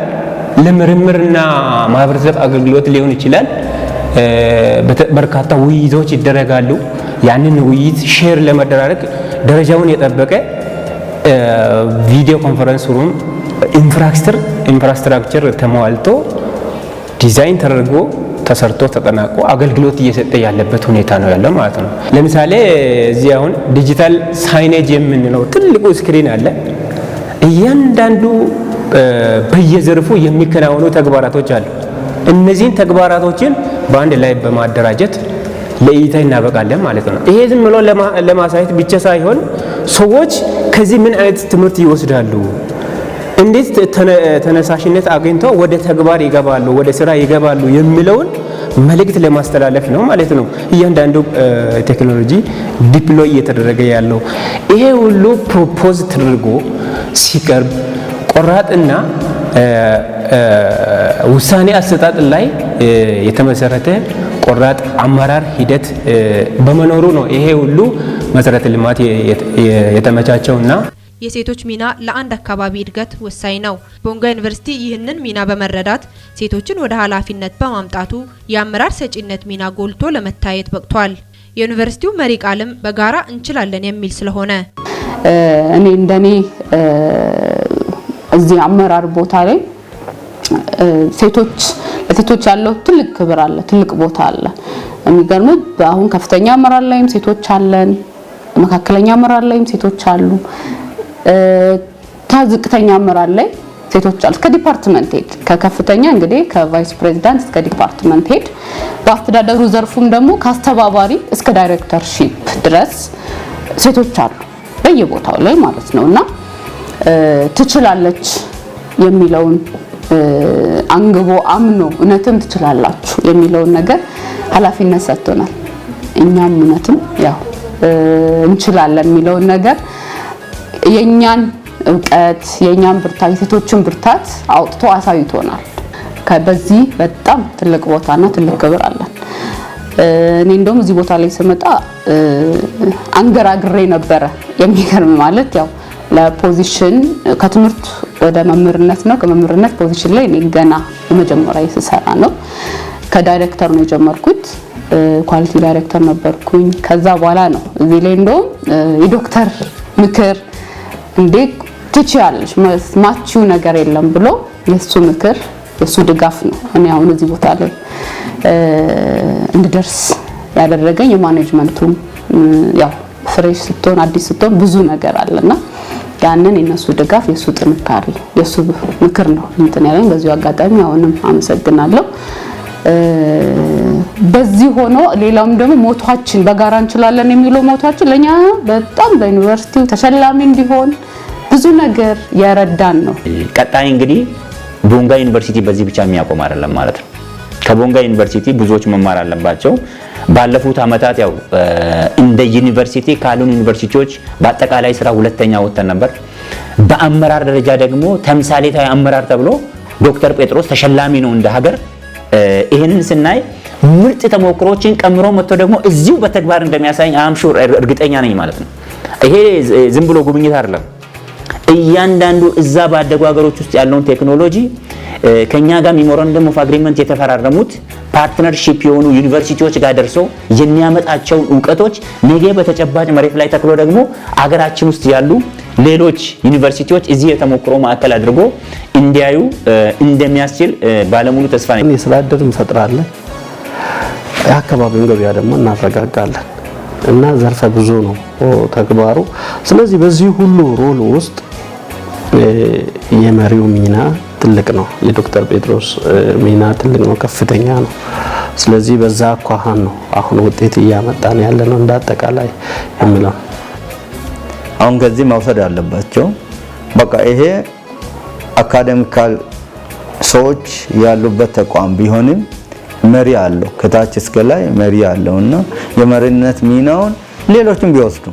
ለምርምርና ማህበረሰብ አገልግሎት ሊሆን ይችላል። በርካታ ውይይቶች ይደረጋሉ። ያንን ውይይት share ለመደራረግ ደረጃውን የጠበቀ video conference room infrastructure ተሟልቶ ዲዛይን ተደርጎ ተሰርቶ ተጠናቆ አገልግሎት እየሰጠ ያለበት ሁኔታ ነው ያለው ማለት ነው። ለምሳሌ እዚህ አሁን digital signage የምንለው ትልቁ screen አለ። እያንዳንዱ በየዘርፉ የሚከናወኑ ተግባራቶች አሉ። እነዚህን ተግባራቶችን በአንድ ላይ በማደራጀት ለእይታ እናበቃለን ማለት ነው። ይሄ ዝም ብሎ ለማሳየት ብቻ ሳይሆን ሰዎች ከዚህ ምን አይነት ትምህርት ይወስዳሉ፣ እንዴት ተነሳሽነት አግኝተው ወደ ተግባር ይገባሉ፣ ወደ ስራ ይገባሉ የሚለውን መልእክት ለማስተላለፍ ነው ማለት ነው። እያንዳንዱ ቴክኖሎጂ deploy እየተደረገ ያለው ይሄ ሁሉ propose ተደርጎ ሲቀርብ ቆራጥና ውሳኔ አሰጣጥ ላይ የተመሰረተ ቆራጥ አመራር ሂደት በመኖሩ ነው ይሄ ሁሉ መሰረተ ልማት የተመቻቸውና። የሴቶች ሚና ለአንድ አካባቢ እድገት ወሳኝ ነው። ቦንጋ ዩኒቨርሲቲ ይህንን ሚና በመረዳት ሴቶችን ወደ ኃላፊነት በማምጣቱ የአመራር ሰጪነት ሚና ጎልቶ ለመታየት በቅቷል። የዩኒቨርሲቲው መሪ ቃልም በጋራ እንችላለን የሚል ስለሆነ እኔ እንደኔ እዚህ አመራር ቦታ ላይ ሴቶች ለሴቶች ያለው ትልቅ ክብር አለ፣ ትልቅ ቦታ አለ። የሚገርመው አሁን ከፍተኛ አመራር ላይም ሴቶች አለን፣ መካከለኛ አመራር ላይም ሴቶች አሉ፣ ከዝቅተኛ አመራር ላይ ሴቶች አሉ። እስከ department head፣ ከከፍተኛ እንግዲህ ከ vice president እስከ department head፣ በአስተዳደሩ ዘርፉም ደግሞ ከአስተባባሪ እስከ directorship ድረስ ሴቶች አሉ በየቦታው ላይ ማለት ነው። እና ትችላለች የሚለውን አንግቦ አምኖ እውነትም ትችላላችሁ የሚለውን ነገር ኃላፊነት ሰጥቶናል። እኛም እውነትም ያው እንችላለን የሚለውን ነገር የኛን እውቀት፣ የኛን ብርታት፣ የሴቶችን ብርታት አውጥቶ አሳይቶናል። በዚህ በጣም ትልቅ ቦታና ትልቅ ክብር አለን። እኔ እንደውም እዚህ ቦታ ላይ ስመጣ አንገራግሬ ነበረ። የሚገርም ማለት ያው ለ position ከትምህርት ወደ መምህርነት ነው። ከመምህርነት position ላይ እኔ ገና የመጀመሪያ ስሰራ ነው። ከዳይሬክተር ነው የጀመርኩት። Quality director ነበርኩኝ። ከዛ በኋላ ነው እዚህ ላይ እንደውም የዶክተር ምክር፣ እንዴ ትችያለሽ፣ ማትችይው ነገር የለም ብሎ የሱ ምክር፣ የሱ ድጋፍ ነው እኔ አሁን እዚህ ቦታ ላይ እንድደርስ ያደረገኝ። የ management ኡም ያው fresh ስትሆን፣ አዲስ ስትሆን ብዙ ነገር አለና ያንን የነሱ ድጋፍ፣ የሱ ጥንካሬ፣ የሱ ምክር ነው እንትን ያለኝ። በዚሁ አጋጣሚ አሁንም አመሰግናለሁ። በዚህ ሆኖ ሌላውም ደግሞ motto ኣችን በጋራ እንችላለን የሚለው motto ኣችን ለኛ በጣም በዩኒቨርሲቲው ተሸላሚ እንዲሆን ብዙ ነገር የረዳን ነው። ቀጣይ እንግዲህ ቦንጋ ዩኒቨርሲቲ በዚህ ብቻ የሚያቆም አይደለም ማለት ነው። ከቦንጋ ዩኒቨርሲቲ ብዙዎች መማር አለባቸው። ባለፉት ዓመታት ያው እንደ ዩኒቨርሲቲ ካሉን ዩኒቨርሲቲዎች በአጠቃላይ ስራ ሁለተኛ ወጥተን ነበር። በአመራር ደረጃ ደግሞ ተምሳሌታዊ አመራር ተብሎ ዶክተር ጴጥሮስ ተሸላሚ ነው እንደ ሀገር። ይህንን ስናይ ምርጥ ተሞክሮችን ቀምሮ መጥቶ ደግሞ እዚሁ በተግባር እንደሚያሳይ I'm sure፣ እርግጠኛ ነኝ ማለት ነው። ይሄ ዝም ብሎ ጉብኝት አይደለም። እያንዳንዱ እዛ ባደጉ ሀገሮች ውስጥ ያለውን ቴክኖሎጂ ከኛ ጋር memorandum of agreement የተፈራረሙት partnership የሆኑ ዩኒቨርሲቲዎች ጋር ደርሶ የሚያመጣቸውን እውቀቶች ነገ በተጨባጭ መሬት ላይ ተክሎ ደግሞ አገራችን ውስጥ ያሉ ሌሎች ዩኒቨርሲቲዎች እዚህ የተሞክሮ ማዕከል አድርጎ እንዲያዩ እንደሚያስችል ባለሙሉ ተስፋ ነኝ። የስራ እድል እንፈጥራለን፣ የአካባቢውን ገበያ ደግሞ እናረጋጋለን እና ዘርፈ ብዙ ነው ተግባሩ። ስለዚህ በዚህ ሁሉ role ውስጥ የመሪው ሚና ትልቅ ነው። የዶክተር ጴጥሮስ ሚና ትልቅ ነው፣ ከፍተኛ ነው። ስለዚህ በዛ አኳኋን ነው አሁን ውጤት እያመጣን ያለ ነው እንደ አጠቃላይ የሚለው። አሁን ከዚህ መውሰድ ያለባቸው በቃ ይሄ academical ሰዎች ያሉበት ተቋም ቢሆንም መሪ አለው፣ ከታች እስከ ላይ መሪ አለው እና የመሪነት ሚናውን ሌሎችም ቢወስዱ፣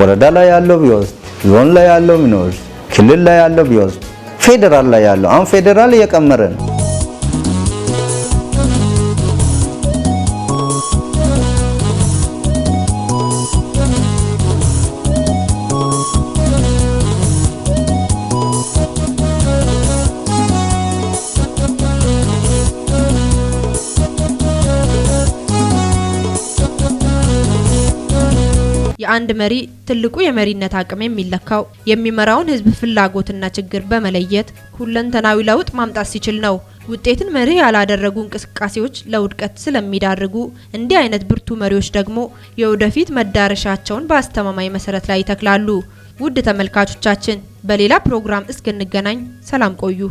ወረዳ ላይ ያለው ቢወስድ፣ ዞን ላይ ያለው ቢወስድ፣ ክልል ላይ ያለው ቢወስድ፣ ፌዴራል ላይ ያለው፣ አሁን ፌዴራል እየቀመረ ነው። አንድ መሪ ትልቁ የመሪነት አቅም የሚለካው የሚመራውን ሕዝብ ፍላጎትና ችግር በመለየት ሁለንተናዊ ለውጥ ማምጣት ሲችል ነው። ውጤትን መርህ ያላደረጉ እንቅስቃሴዎች ለውድቀት ስለሚዳርጉ እንዲህ አይነት ብርቱ መሪዎች ደግሞ የወደፊት መዳረሻቸውን በአስተማማኝ መሰረት ላይ ይተክላሉ። ውድ ተመልካቾቻችን፣ በሌላ ፕሮግራም እስክንገናኝ ሰላም ቆዩ።